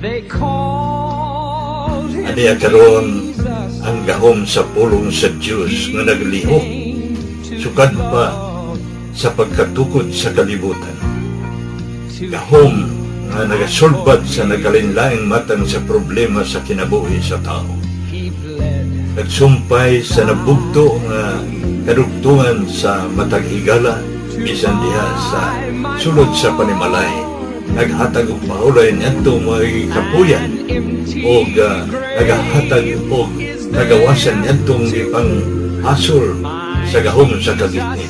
They called him Aniya karon Jesus. ang gahom sa pulong sa Dios nga naglihok sukad pa sa pagkatukod sa kalibutan. Gahom nga nagasulbad sa nagkalainlaing matang sa problema sa kinabuhi sa tao. He bled. Nagsumpay sa nabugto nga kadugtungan sa matag higala, bisan diha sa sulod sa panimalay. Naghatag og pahulay niadto mga kapuyan og nagahatag og kagawasan niadtong gipanghasol sa gahom sa kagitnit.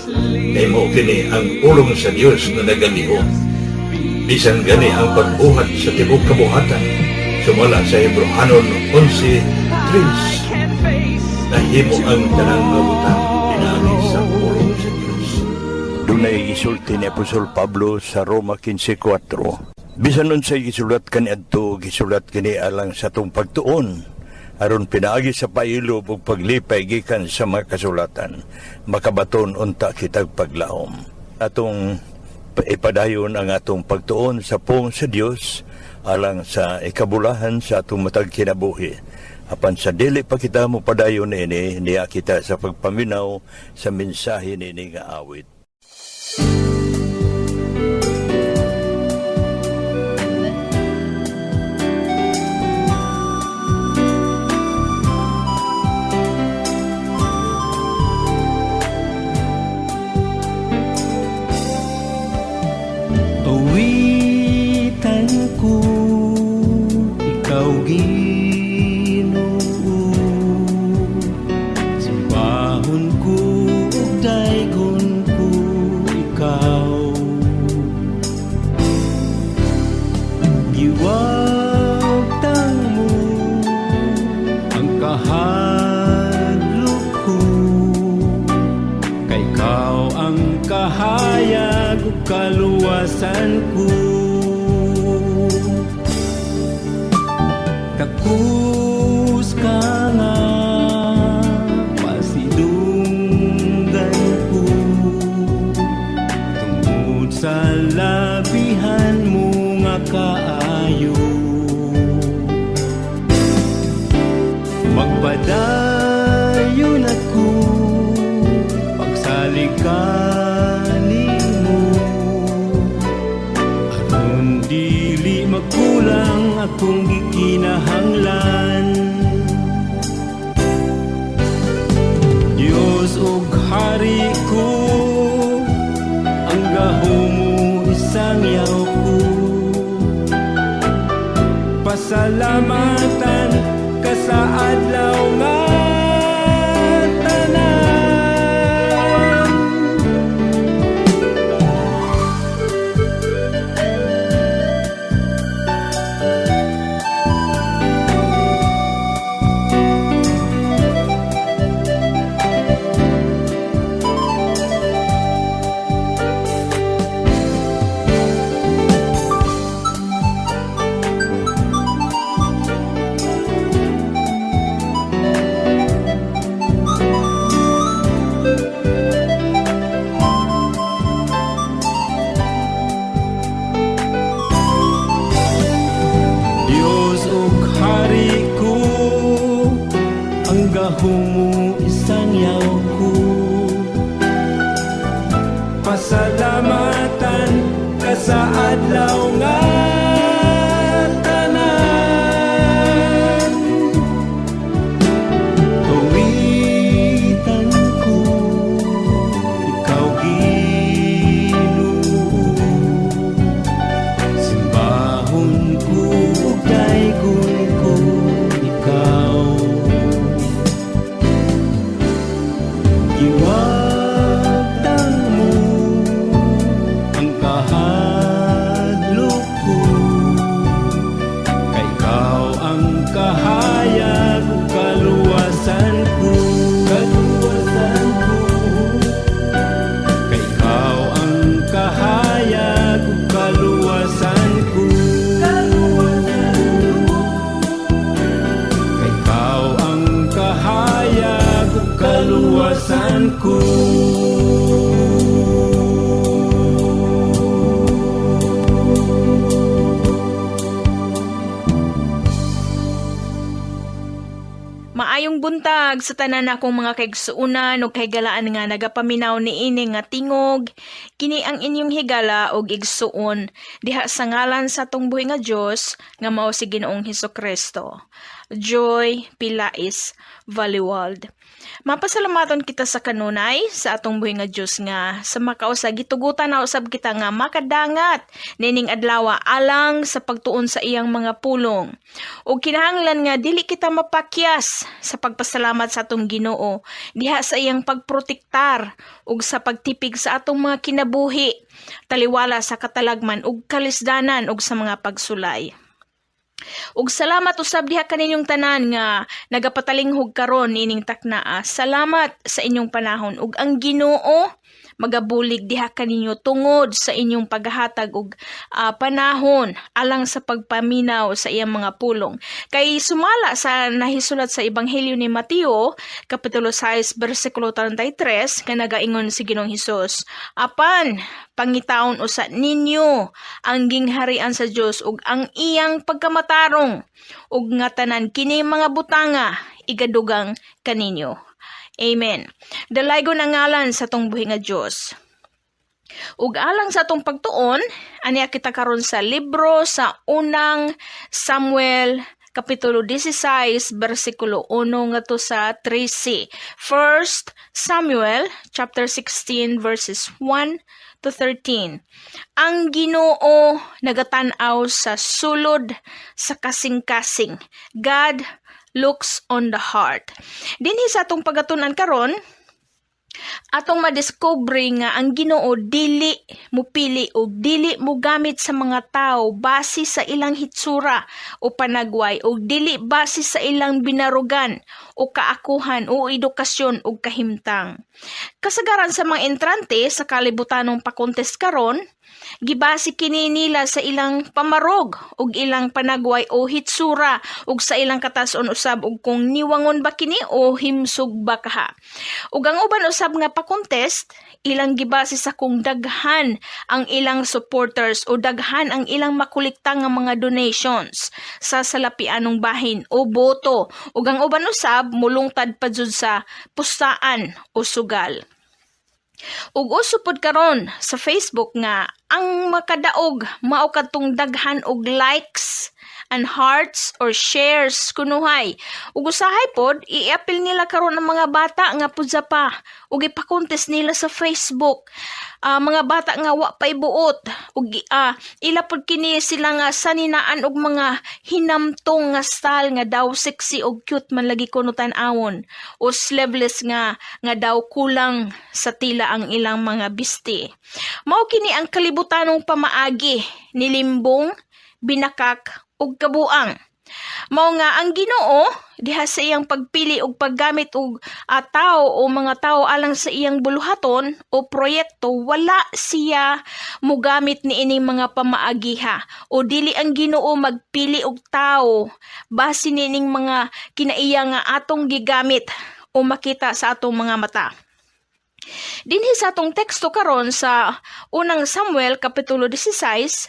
Kay mao kini ang pulong sa Dios nga nagalihok. Bisan gani ang pagbuhat sa tibuok kabuhatan, sumala sa Hebrohanon 11:3, Can face nahimo ang tanang mga butang pinaagi sa pulong sa Dios. Dunay gisulti ni Apostol Pablo sa Roma 15:4. Bisan unsay gisulat kaniadto, gisulat kini alang sa atong pagtuon, aron pinaagi sa pailob ug paglipay gikan sa mga kasulatan, makabaton unta kitag paglaom. Atong ipadayon ang atong pagtuon sa pulong sa Dios alang sa ikabulahan sa atong matag kinabuhi. Apan sa dili pa kita mopadayon ini, niya kita sa pagpaminaw sa mensahe nini nga awit. Awitan ko, ikaw, Ginoo. Simbahon ko ug daygon ko ikaw. Giwagtang mo ang kahadlok ko, kay ikaw ang kahayag ug kaluwasan ko. Takos ka nga pasidunggan ko tungod sa labihan mo nga kaayo. Magpadayon ako pagsalig ka nimo, aron dili magkulang akong gikinahanglan. Diyos ug hari ko, ang gahom mo isangyaw ko. Pasalamatan ka sa adlaw nga tanan. Diyos ug hari ko, ang gahom mo isangyaw ko. Pasalamatan ka sa adlaw nga tanan. Awitan ko, ikaw, Ginoo. Simbahon ko ug daygon ko ikaw. Giwagtang mo ang kahadlok ko. Maayong buntag sa tanan akong mga kaigsuonan ug kahigalaan nga nagapaminaw niini nga tingog. Kini ang inyong higala ug igsuon diha sa ngalan sa atong buhi nga Dios nga mao si Ginoong Hesukristo. Joy Pilais Valiwald. Mapasalamaton kita sa kanunay sa atong buhi nga Dios nga sa makausa gitugutan na usab kita nga makadangat nining adlaw alang sa pagtuon sa iyang mga pulong. Ug kinahanglan nga dili kita mapakyas sa pagpasalamat sa atong Ginoo diha sa iyang pagprotektar ug sa pagtipig sa atong mga kinabuhi taliwala sa katalagman ug kalisdanan ug sa mga pagsulay. Ug salamat usab diha kaninyong tanan nga nagapatalinghog karon niining taknaa. Salamat sa inyong panahon ug ang Ginoo magabulig diha kaninyo tungod sa inyong paghatag og panahon alang sa pagpaminaw sa iyang mga pulong. Kay sumala sa nahisulat sa Ebanghelyo ni Mateo, Kapitulo 6, bersikulo 33, nga nagaingon si Ginoong Hesus, "Apan pangitaon usa ninyo ang gingharian sa Dios ug ang iyang pagkamatarong, ug nga tanan kini mga butanga igadugang kaninyo." Amen. Dalaygon ang ngalan sa atong buhi nga Dios. Ug alang sa atong pagtuon, aniya kita karon sa libro sa Unang Samuel, Kapitulo 16, bersikulo 1 ngadto sa 13. First Samuel chapter 16 verses 1 to 13. Ang Ginoo nagatan-aw sa sulod sa kasing-kasing. God looks on the heart. Dinhi sa atong pagatunan karon, atong madiskubre nga ang Ginoo dili mupili o dili mo gamit sa mga tao base sa ilang hitsura o panagway o dili base sa ilang binarugan o kaakuhan o edukasyon o kahimtang. Kasagaran sa mga entrante sa kalibutanong pa-contest karon, gibase kini nila sa ilang pamarog ug ilang panagway o hitsura ug sa ilang katason usab ug kung niwangon ba kini o himsog ba kaha. Ug ang uban usab nga pa-contest, ilang gibase sa kung daghan ang ilang supporters o daghan ang ilang makolekta nga mga donations sa salapianong bahin o boto, ug ang uban usab mulungtad pa jud sa pustaan o sugal. Ug uso pod karon sa Facebook nga ang makadaog mao kadtong daghan og likes and hearts or shares kunuhay. Ug usahay pod i-apil nila karon ang mga bata nga pudza pa ug ipa-contest nila sa Facebook. Mga bata nga wa pay buot ug ila pod kini sila nga saninaan og mga hinamtong nga style nga daw sexy og cute man lagi kuno tan-awon o sleeveless nga daw kulang sa tila ang ilang mga bisti. Mao kini ang kalibutanong pamaagi nilimbong, binakak ug kabuang. Mao nga ang Ginoo diha sa iyang pagpili og paggamit og tawo o mga tawo alang sa iyang buluhaton o proyekto, wala siya mugamit niining mga pamaagiha o dili ang Ginoo magpili og tawo base niining mga kinaiya nga atong gigamit o makita sa atong mga mata. Dinhi sa atong teksto karon sa Unang Samuel Kapitulo 16,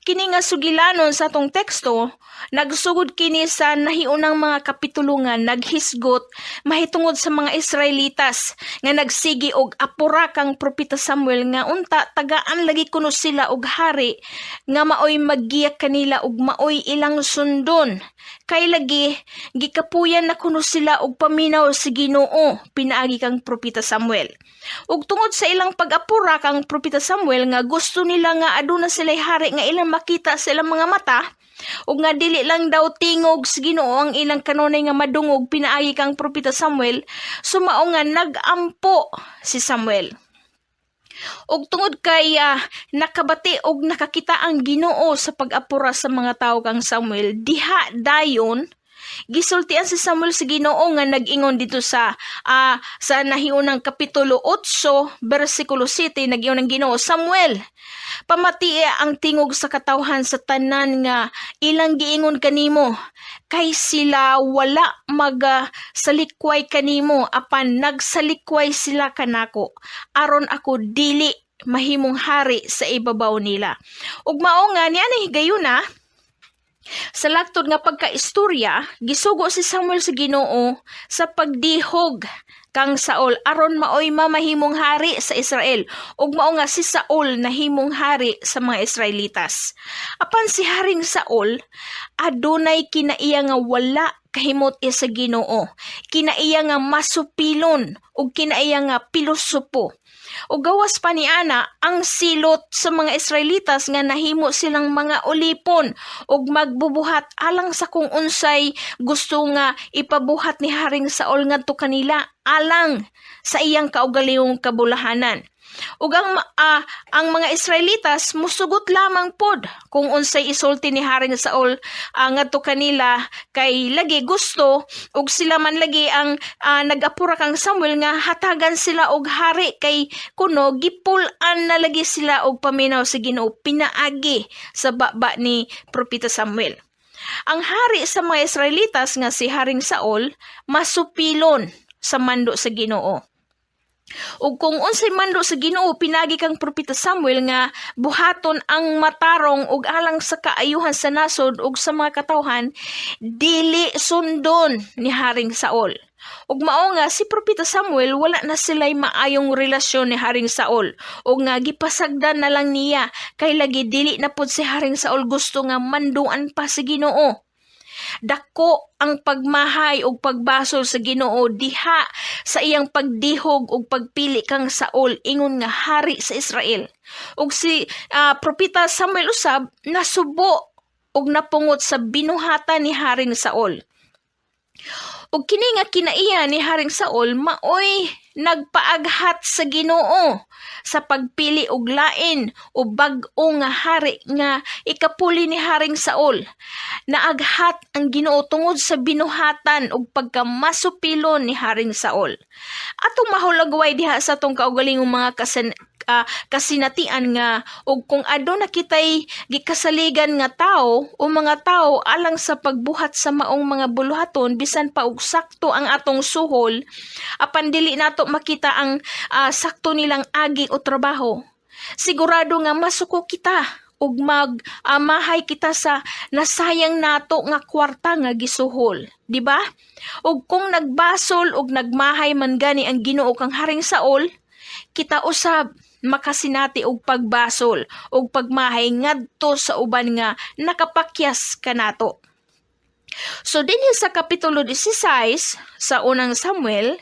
kini nga sugilanon sa atong teksto nagsugod kini sa nahiunang mga kapitulo nga naghisgot mahitungod sa mga Israelitas nga nagsigi og apura kang Propeta Samuel nga unta tagaan lagi kuno sila og hari nga maoy maggiya kanila ug maoy ilang sundon. Kay lagi gikapuyan na kuno sila og paminaw sa Ginoo pinaagi kang Propeta Samuel. Ug tungod sa ilang pag-apura kang Propeta Samuel nga gusto nila nga aduna sila'y hari nga ilang makita sa ilang mga mata ug nga dili lang daw tingog sa Ginoo ang ilang kanunay nga madungog pinaagi kang Propeta Samuel, sumao nga nag-ampo si Samuel. Ug tungod kay nakabati og nakakita ang Ginoo sa pag-apura sa mga tawo kang Samuel, diha dayon gisultian si Samuel sa Ginoo nga nag-ingon dito sa nahiunang Kapitulo 8 bersikulo 7. Nag-ingon ang Ginoo, "Samuel, pamatia ang tingog sa katawhan sa tanan nga ilang giingon kanimo, kay sila wala maga salikway kanimo, apan nagsalikway sila kanako aron ako dili mahimong hari sa ibabaw nila." Ug mao nga niani higayuna Sa laktod nga pagkaistorya, gisugo si Samuel sa Ginoo sa pagdihog kang Saul aron maoy mamahimong hari sa Israel, ug mao nga si Saul nahimong hari sa mga Israelitas. Apan si Haring Saul adunay kinaiya nga wala kahimot iya sa Ginoo, kinaiya nga masupilon ug kinaiya nga pilosopo. Ug gawas pa ni ana ang silot sa mga Israelitas nga nahimo silang mga ulipon ug magbubuhat alang sa kung unsay gusto nga ipabuhat ni Haring Saul ngadto kanila alang sa iyang kaugalingong kabulahanan. Ug ang mga Israelitas musugot lamang pod kung unsay isulti ni Haring Saul ngadto kanila, kay lagi gusto ug sila man lagi ang nag-apura kang Samuel nga hatagan sila og hari, kay kuno gipul-an na lagi sila og paminaw sa Ginoo pinaagi sa baba ni Propeta Samuel. Ang hari sa mga Israelitas nga si Haring Saul masupilon sa mando sa Ginoo. Ug kung unsay mando sa Ginoo pinagi kang Propeta Samuel nga buhaton ang matarong ug alang sa kaayuhan sa nasod ug sa mga katawhan, dili sundon ni Haring Saul. Ug mao nga si Propeta Samuel wala na sila'y maayong relasyon ni Haring Saul ug nga gipasagdan na lang niya, kay lagi dili na pud si Haring Saul gusto nga manduan pa sa Ginoo. Dako ang pagmahay ug pagbasol sa Ginoo diha sa iyang pagdihog ug pagpili kang Saul ingon nga hari sa Israel. Ug si Propeta Samuel usab nasubo ug napungot sa binuhatan ni Haring Saul. Ug kini nga kinaiya ni Haring Saul maoy nagpaaghat sa Ginoo sa pagpili og lain o bag-o nga hari nga ikapuli ni Haring Saul. Naaghat ang Ginoo tungod sa binuhatan ug pagkamasupilon ni Haring Saul. Atong mahulagway diha sa atong kaugalingong mga kasinatian nga og kung aduna kitay gikasaligan nga tawo o mga tawo alang sa pagbuhat sa maong mga buluhaton, bisan pa og sakto ang atong suhol, apan dili nato makita ang sakto nilang agi o trabaho, sigurado nga masuko kita ug mag mahay kita sa nasayang nato nga kwarta nga gisuhol, di ba? Ug kung nagbasol ug nagmahay man gani ang Ginoo kang Haring Saul, kita usab makasinati og pagbasol ug pagmahay ngadto sa uban nga nakapakyas kanato. So dinhi sa kapitulo 16 sa Unang Samuel,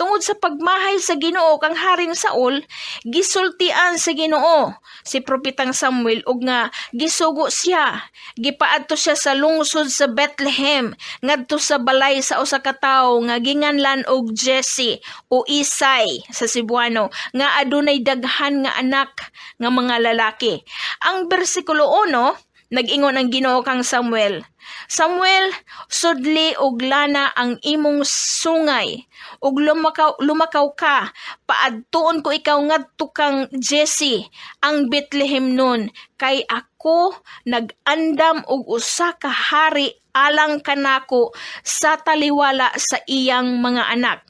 tungod sa pagmahay sa Ginoo kang Haring Saul, gisultian sa Ginoo si propetang Samuel ug nga gisugo siya. Gipaadto siya sa lungsod sa Bethlehem ngadto sa balay sa usa ka tawo nga ginganlan og Jesse o Isay sa Cebuano, nga adunay daghan nga anak nga mga lalaki. Ang bersikulo 1, nag-ingon ang Ginoo kang Samuel, "Samuel, sudli og lana ang imong sungay ug lumakaw, lumakaw ka, paadtuon ko ikaw ngadto kang Jesse ang Bethlehem nun, kay ako nag-andam og usa ka hari alang kanako sa taliwala sa iyang mga anak."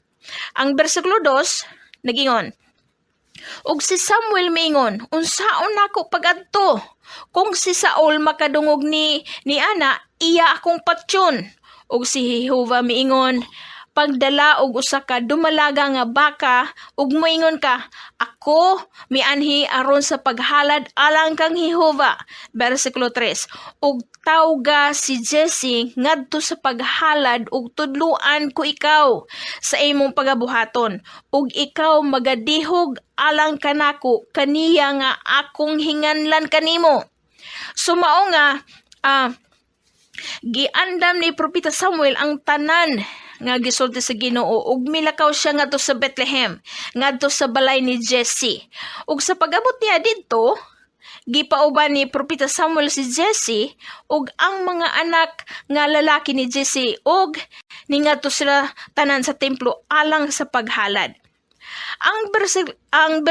Ang bersikulo 2, nagingon, ug si Samuel miingon, "Unsaon nako pagadto? Kung si Saul makadungog ni ana, iya akong patyon." Ug si Jehova miingon, "Pagdala og usa ka dumalaga nga baka ug moingon ka, 'Ako mianhi aron sa paghalad alang kang Jehova.'" Bersikulo 3. "Ug tawga si Jesse ngadto sa paghalad ug tudluan ko ikaw sa imong pagabuhaton, ug ikaw magadihog alang kanako kaniya nga akong hinganlan kanimo." So mao nga giandam ni Propeta Samuel ang tanan nga gisulti sa Ginoo ug milakaw siya ngadto sa Bethlehem, ngadto sa balay ni Jesse. Ug sa pag-abot niya didto, gipauban ni Propeta Samuel si Jesse ug ang mga anak nga lalaki ni Jesse ug ningadto sila tanan sa templo alang sa paghalad. Ang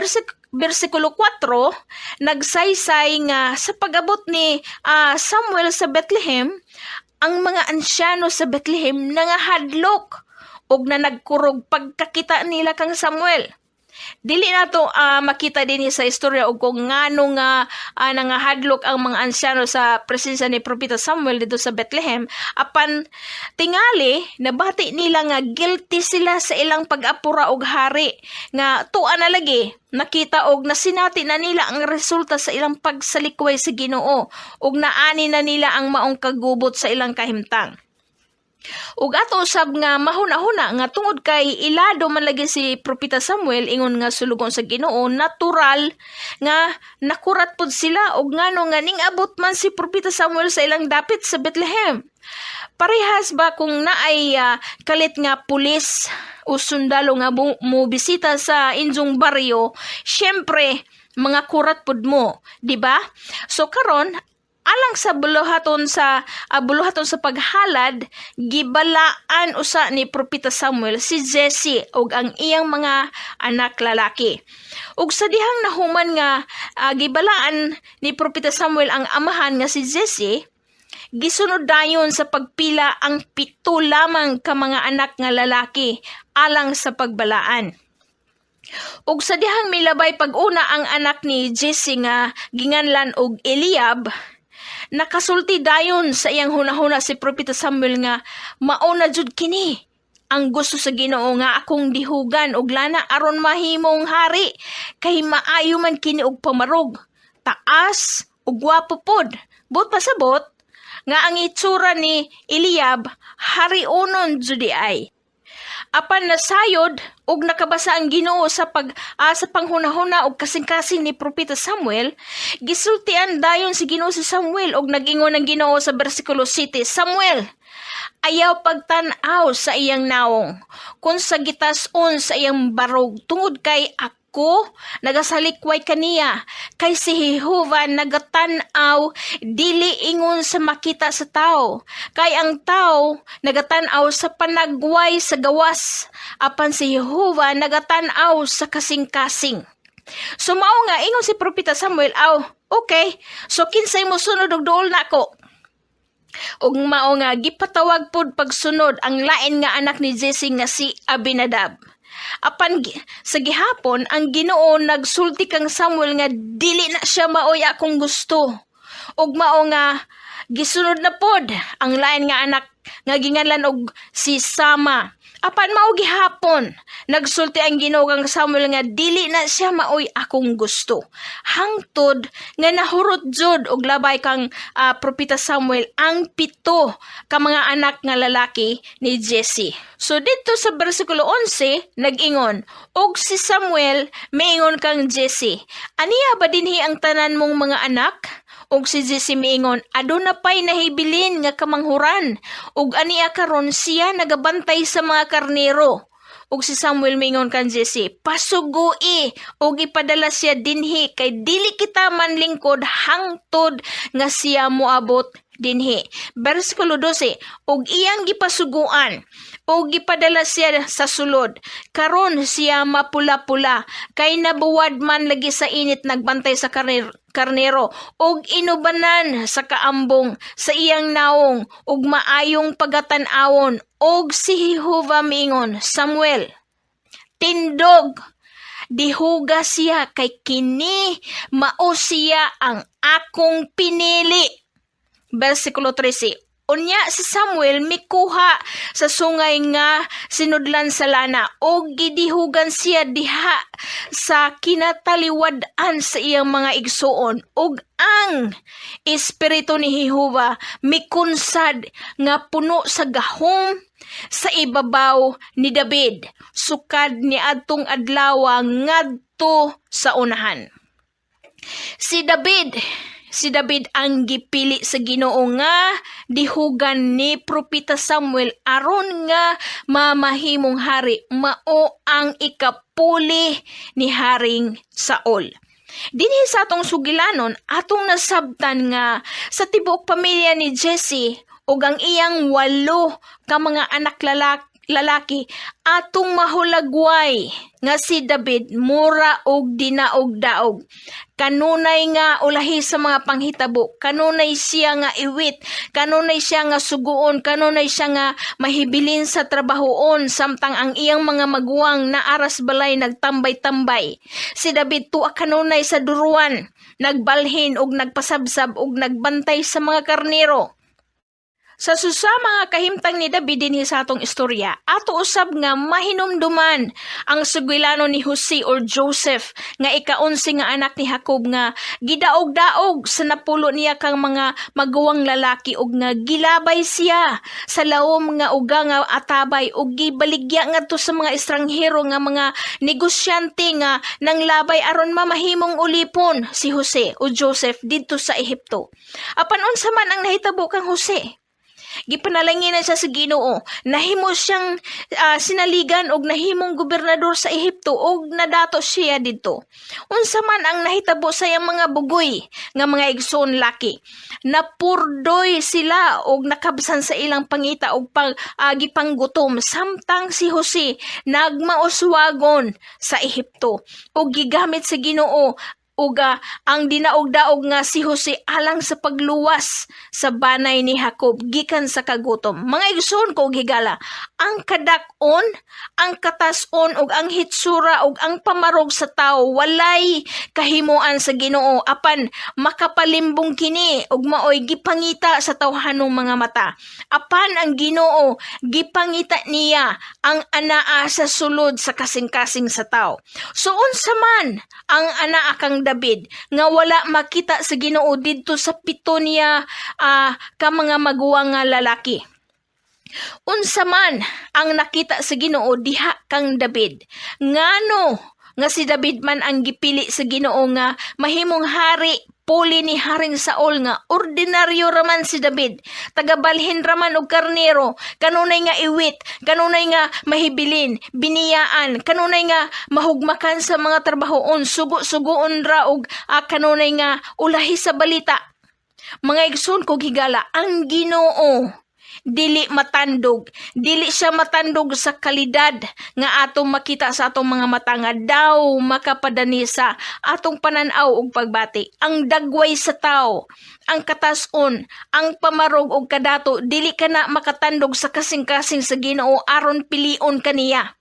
bersikulo 4 nagsaysay nga sa pag-abot ni Samuel sa Bethlehem, ang mga ansyano sa Bethlehem nangahadlok ug na nagkurog pagkakita nila kang Samuel. Dili nato makita dinhi sa istorya og kung ngano nga nangahadlok ang mga ansyano sa presensya ni Propeta Samuel dito sa Bethlehem, apan tingali nabati nila nga guilty sila sa ilang pag-apura og hari nga tuwa na lagi nakita og nasinati na nila ang resulta sa ilang pagsalikway sa Ginoo ug naani na nila ang maong kagubot sa ilang kahimtang. Ug ato usab nga mahuna-huna nga tungod kay ilado man lagi si Propeta Samuel ingon nga sulugon sa Ginoo, natural nga nakurat pud sila og ngano nga ning abot man si Propeta Samuel sa ilang dapit sa Bethlehem. Parehas ba kung naay kalit nga pulis o sundalo nga mo bisita sa inyong baryo, syempre mga kurat pud mo, di ba? So karon, alang sa buluhaton sa paghalad, gibalaan usa ni Propeta Samuel si Jesse ug ang iyang mga anak lalaki. Ug sa dihang nahuman nga gibalaan ni Propeta Samuel ang amahan nga si Jesse, gisunod dayon sa pagpila ang 7 lamang ka mga anak nga lalaki alang sa pagbalaan. Ug sa dihang milabay pag-una ang anak ni Jesse nga ginganlan og Eliab, nakasulti dayon sa iyang hunahuna si Propeta Samuel nga mao na jud kini ang gusto sa Ginoo nga akong dihugan og lana aron mahimong hari, kay maayo man kini og pamarog, taas ug gwapo pod. Buot pasabot nga ang itsura ni Eliab harionon jud ay. Apan nasayod og nakabasa ang Ginoo sa panghunahuna og kasing-kasing ni Propeta Samuel. Gisultian dayon si Ginoo si Samuel og nag-ingon ang Ginoo sa bersikulo 7, "Samuel, ayaw pagtan-aw sa iyang nawong kun sa gitas-on sa iyang barog, tungod kay ako nagasalikway kaniya, kay si Jehova nagatan-aw dili ingon sa makita sa tao, kay ang tao nagatan-aw sa panagway sa gawas, apan si Jehova nagatan-aw sa kasing-kasing." So mao nga ingon si Propeta Samuel, "Aw, okay, so kinsay mo sunod og duol nako?" Ug mao nga gipatawag pod pagsunod ang lain nga anak ni Jesse nga si Abinadab. Apan sa gihapon ang Ginoo nagsulti kang Samuel nga dili na siya maoy akong gusto. Ug mao nga gisunod na pod ang lain nga anak nga ginganlan og si Sama. Apan mao gihapon nagsulti ang Ginoo kang Samuel nga dili na siya maoy akong gusto. Hangtod nga nahurot jud og labay kang Propeta Samuel ang 7 ka mga anak nga lalaki ni Jesse. So didto sa bersikulo 11 nag-ingon, "Og si Samuel miingon kang Jesse, 'Aniya ba dinhi ang tanan mong mga anak?' Og si Jesse miingon, 'Aduna pay nahibilin nga kamanghuran, ug aniya karon siya nagabantay sa mga karnero.' Ug si Samuel miingon kan Jesse, 'Pasugui ug ipadala siya dinhi, kay dili kita manlingkod hangtod nga siya moabot dinhi.' Bersikulo 12, ug iyang gipasuguan ug gipadala siya sa sulod. Karon siya mapula-pula kay nabuwad man lagi sa init nagbantay sa karnero, ug inubanan sa kaambong sa iyang nawong ug maayong pagatan-awon. Ug si Jehova miingon, 'Samuel, tindog, dihuga siya, kay kini mao siya ang akong pinili.' Versikulo 13. Unya si Samuel mikuha sa sungay nga sinudlan sa lana og gidihugan siya diha sa kinataliwad-an sa iyang mga igsuon, ug ang espiritu ni Jehova mikunsad nga puno sa gahom sa ibabaw ni David sukad ni adtong adlaw ngadto sa unahan. Si David ang gipili sa Ginoo nga dihugan ni Propeta Samuel aron nga mamahimong hari, mao ang ikapuli ni Haring Saul. Dinhi sa atong sugilanon, atong nasabtan nga sa tibuok pamilya ni Jesse ug ang iyang 8 ka mga anak lalaki lalaki, atong mahulagway nga si David mura og dinaog-daog. Kanunay nga ulahi sa mga panghitabo, kanunay siya nga iwit, kanunay siya nga suguon, kanunay siya nga mahibilin sa trabahoon samtang ang iyang mga maguwang naaras balay nagtambay-tambay. Si David tuwa kanunay sa duruan, nagbalhin og nagpasabsab og nagbantay sa mga karnero. Sa susa mga kahimtang ni David dinhi sa atong istorya, ato usab nga mahinumduman ang sugwilano ni Jose or Joseph nga ikaunsi nga anak ni Jacob nga gidaog-daog sa napulo niya kang mga maguwang lalaki ug nga gilabay siya sa lawom nga uga nga atabay ug gibaligya ngadto sa mga estranghero nga mga negosyante nga nanglabay aron mamahimong ulipon si Jose o Joseph didto sa Ehipto. Apan unsa man ang nahitabo kang Jose? Gipanalanginan siya sa Ginoo. Nahimo siyang sinaligan og nahimong gobernador sa Ehipto og nadato siya didto. Unsa man ang nahitabo sa iyang mga bugoy nga mga igsoon laki. Napurdoy sila og nakabsan sa ilang pangita og gipanggutom samtang si Jose nagmauswagon sa Ehipto og gigamit sa Ginoo ug ang dinaog-daog nga si Jose alang sa pagluwas sa banay ni Jacob gikan sa kagutom. Mga igsoon ko og higala, ang kadak-on, ang katas-on ug ang hitsura ug ang pamarog sa tawo walay kahimuan sa Ginoo apan makapalimbong kini ug maoy gipangita sa tawhanong mga mata. Apan ang Ginoo gipangita niya ang anaa sa sulod sa kasing-kasing sa tao. So unsa man ang anaa kang David nga wala makita sa Ginoo didto sa pito niya ka mga maguwang nga lalaki? Unsa man ang nakita sa Ginoo diha kang David? Ngano nga si David man ang gipili sa Ginoo nga mahimong hari puli ni Haring Saul nga ordinaryo raman si David, tagabalhin raman og karnero, kanunay nga iwit, kanunay nga mahibilin, biniyaan, kanunay nga mahugmakan sa mga trabahoon, sugo-sugoon ra og kanunay nga ulahi sa balita? Mga igsoon kog higala, ang Ginoo dili matandog, dili siya matandog sa kalidad nga atong makita sa atong mga mata nga daw makapadani sa atong pananaw ug pagbati. Ang dagway sa tao, ang katason, ang pamarog og kadato, dili ka na makatandog sa kasing-kasing sa Ginoo aron pilion kaniya.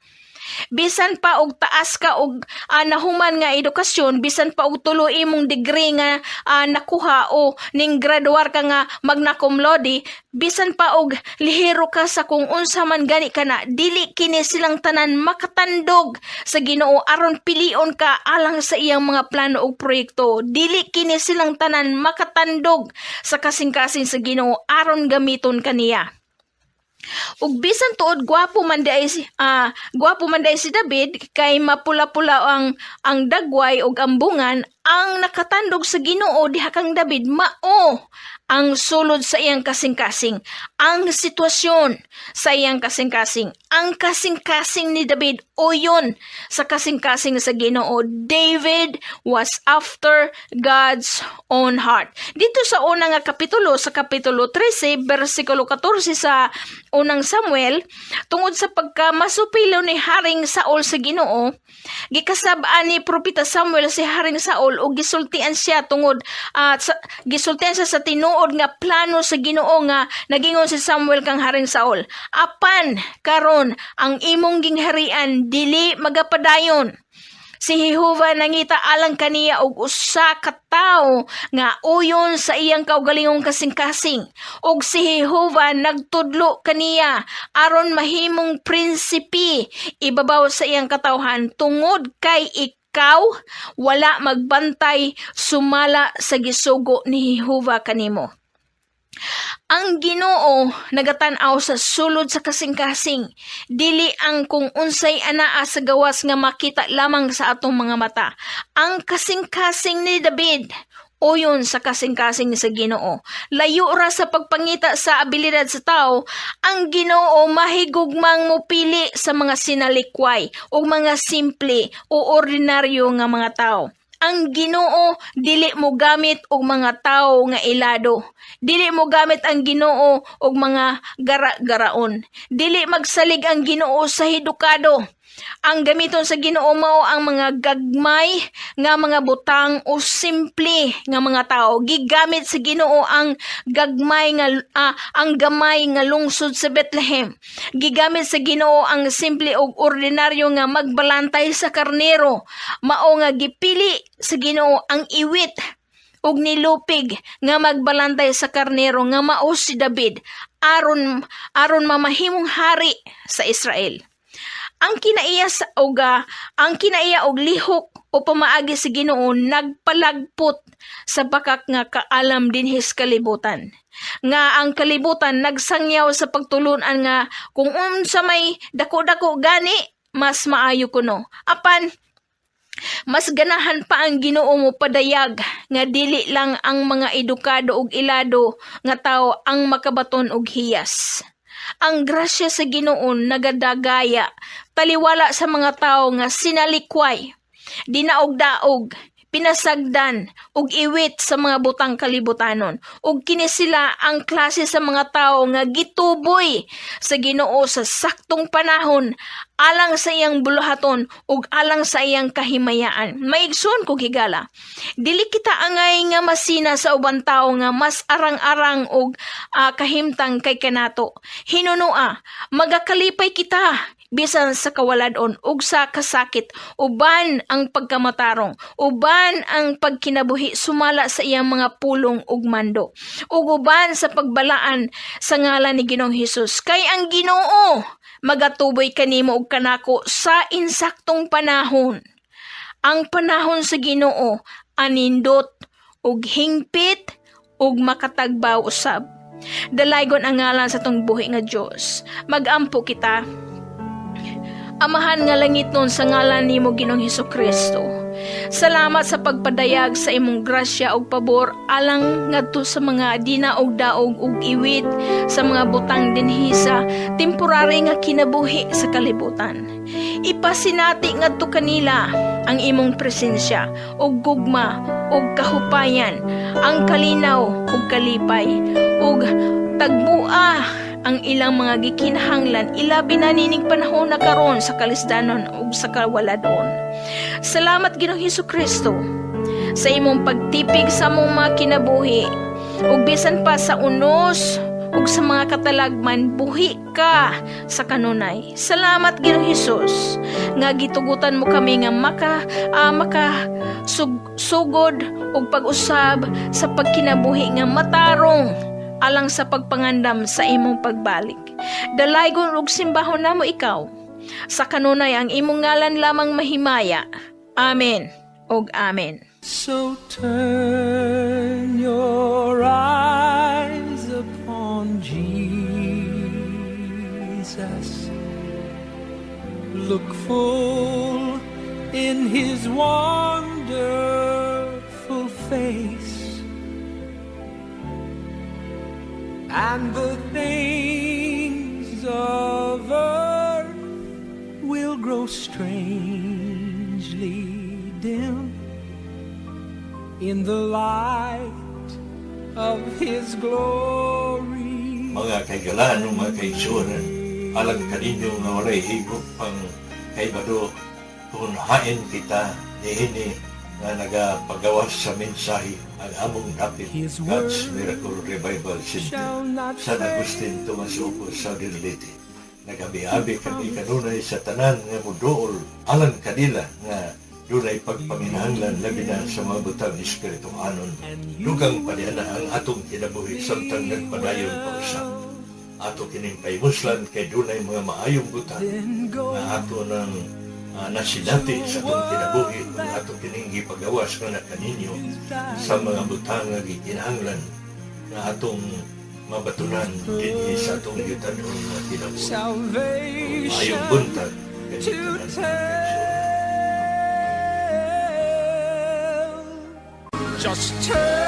Bisan pa og taas ka og nahuman nga edukasyon, bisan pa og tulo imong degree nga nakuha o ning graduar ka nga magna cum laude, bisan pa og lihero ka sa kung unsa man gani ka na, dili kini silang tanan makatandog sa Ginoo aron pilion ka alang sa iyang mga plano ug proyekto. Dili kini silang tanan makatandog sa kasing-kasing sa Ginoo aron gamiton kaniya. Ug bisan tuod gwapo man diay si David kay mapula-pula ang dagway ug ambungan, ang nakatandog sa Ginoo diha kang David mao ang sulod sa iyang kasing-kasing, ang sitwasyon sa iyang kasing-kasing. Ang kasing-kasing ni David uyon sa kasing-kasing sa Ginoo. David was after God's own heart. Dito sa unang nga kapitulo, sa kapitulo 13, bersikulo 14 sa Unang Samuel, tungod sa pagka masupilo ni Haring Saul sa Ginoo, gikasab-an ni Propeta Samuel si Haring Saul ug gisultian siya sa tinuod nga plano sa Ginoo nga nagingon si Samuel kang Haring Saul, "Apan karon ang imong gingharian dili magapadayon. Si Jehova nangita alang kaniya og usa ka tawo nga uyon sa iyang kaugalingong kasing-kasing. Ug si Jehova nagtudlo kaniya aron mahimong prinsipe ibabaw sa iyang katawhan tungod kay ikaw wala magbantay sumala sa gisugo ni Jehova kanimo." Ang Ginoo nagatan-aw sa sulod sa kasing-kasing, dili ang kung unsay anaa sa gawas nga makita lamang sa atong mga mata. Ang kasing-kasing ni David uyon sa kasing-kasing sa Ginoo. Layo ra sa pagpangita sa abilidad sa tao, ang Ginoo mahigugmang mupili sa mga sinalikway o mga simple o ordinaryo nga mga tao. Ang Ginoo dili mo gamit og mga tawo nga ilado. Dili mo gamit ang Ginoo og mga gara-garaon. Dili magsalig ang Ginoo sa hidukado. Ang gamiton sa Ginoo mao ang mga gagmay nga mga butang o simple nga mga tao. Gigamit sa Ginoo ang gagmay nga ang gamay nga lungsod sa Bethlehem. Gigamit sa Ginoo ang simple ug ordinaryo nga magbalantay sa karnero. Mao nga gipili sa Ginoo ang iwit ug nilupig nga magbalantay sa karnero nga mao si David aron aron mamahimong hari sa Israel. Ang kinaiya og lihok o pamaagi sa Ginoo nagpalagpot sa bakak nga kaalam dinhi sa kalibutan. Nga ang kalibutan nagsangyaw sa pagtulunan nga kung unsa may dako-dako gani, mas maayo kuno. Apan mas ganahan pa ang Ginoo mo padayag nga dili lang ang mga edukado ug ilado nga tawo ang makabaton og hiyas. Ang grasya sa Ginoo nagadagaya taliwala sa mga tawo nga sinalikway, dinaog-daog, pinasagdan ug iwit sa mga butang kalibutanon. Ug kini sila ang klase sa mga tawo nga gituboy sa Ginoo sa saktong panahon alang sa iyang buluhaton ug alang sa iyang kahimayaan. Maigsoon kog higala, dili kita angay nga masina sa ubang tawo nga mas arang-arang og kahimtang kay kanato. Hinunua, magakalipay kita bisan sa kawaladon ug sa kasakit uban ang pagkamatarong, uban ang pagkinabuhi sumala sa iyang mga pulong ug mando, ug uban sa pagbalaan sa ngalan ni Ginoong Hesus, kay ang Ginoo magatuboy kanimo ug kanako sa insaktong panahon. Ang panahon sa Ginoo anindot ug hingpit ug makatagbaw usab. Dalaygon ang ngalan sa atong buhi nga Dios. Magampo kita. Amahan nga langitnon, sa ngalan nimo, Ginoong Hesus Kristo, salamat sa pagpadayag sa imong grasya ug pabor alang ngadto sa mga dinaog-daog ug iwit sa mga butang dinhi sa temporary nga kinabuhi sa kalibutan. Ipasinati ngadto kanila ang imong presensya ug gugma ug kahupayan, ang kalinaw ug kalipay, ug tagbua ang ilang mga gikinahanglan, ilabi na nining panahon na karon sa kalisdanon ug sa kawaladon. Salamat, Ginoong Hesus Kristo, sa imong pagtipig sa among mga kinabuhi, ug bisan pa sa unos ug sa mga katalagman, buhi ka sa kanunay. Salamat, Ginoong Hesus, nga gitugutan mo kami nga maka sugod ug pag-usab sa pagkinabuhi nga matarong alang sa pagpangandam sa imong pagbalik. Dalaygon ug simbahon namo ikaw. Sa kanunay ang imong ngalan lamang mahimaya. Amen ug amen. So turn your eyes upon Jesus. Look full in his wonderful face, and the things of earth will grow strangely dim in the light of his glory. Mga kahigalaan o mga kaigsuonan, alang kaninyo nga walay higop pang kaibado kung hain kita niini nga nagapagawas sa mensahe, ang among dapit His God's word Miracle Revival Center, shall not San Agustin, Tomas Opo, Southern Leyte. Nagabi-abi kami kanunay sa tanan nga muduol alang kanila nga dunay pagpanginahanglan, labi na sa mga butang espirituhanon. Dugang pa niya na ang atong kinabuhi samtang nagpadayon pa usab. Ato kining pahimuslan kay dunay mga maayong butang nga ato nang nasinati sa atong kinabuhi kung ato kining gipagawas nga na kaninyo sa mga butang nga gikinahanglan nga atong mabatunan dinhi sa atong yutanon nga kinabuhi. Salvation Maayong buntag to kaninyong tanan. tell. Just turn